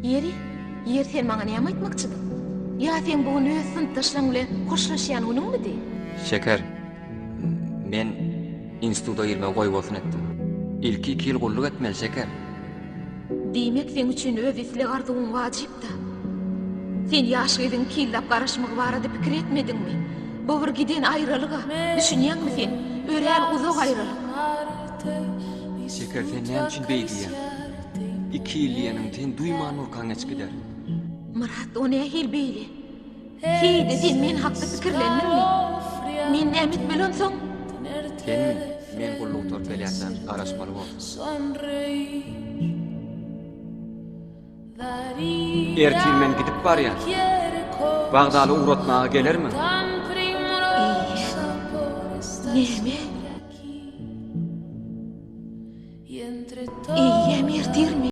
Ýeri, ýeri sen maňa näme aýtmakçydyň? Ýa seň bu gün öz synpdaşlaň bilen hoşlaşýan günüňmidi? Şeker, men instituta girmegi goýbolsun etdim. Ilki iki ýyl gulluk etmeli, Şeker. Diýmek seň üçin öz isleg-arzuwyň wajyp-da. Sen ýaş gyzyň iki ýyllap garaşmagy barada pikir etmediňmi? Bu bir giden aýralyg-a, düşünýäňmi sen? Örän uzak aýralyk. Şeker sen näme üçin beý diýýäň? Iki ýyl diýeniň sen duýman durkaň geçip gider. Myrat o nähili beýle? Heý-de sen men hakda pikirlendiňmi? Men näme etmeli onsoň? Senmi? Men gulluk gutaryp gelýänçäm garaşmaly bor. Ertir men gidip barýan. Wagzala ugratmaga gelermiň? Eý, näme?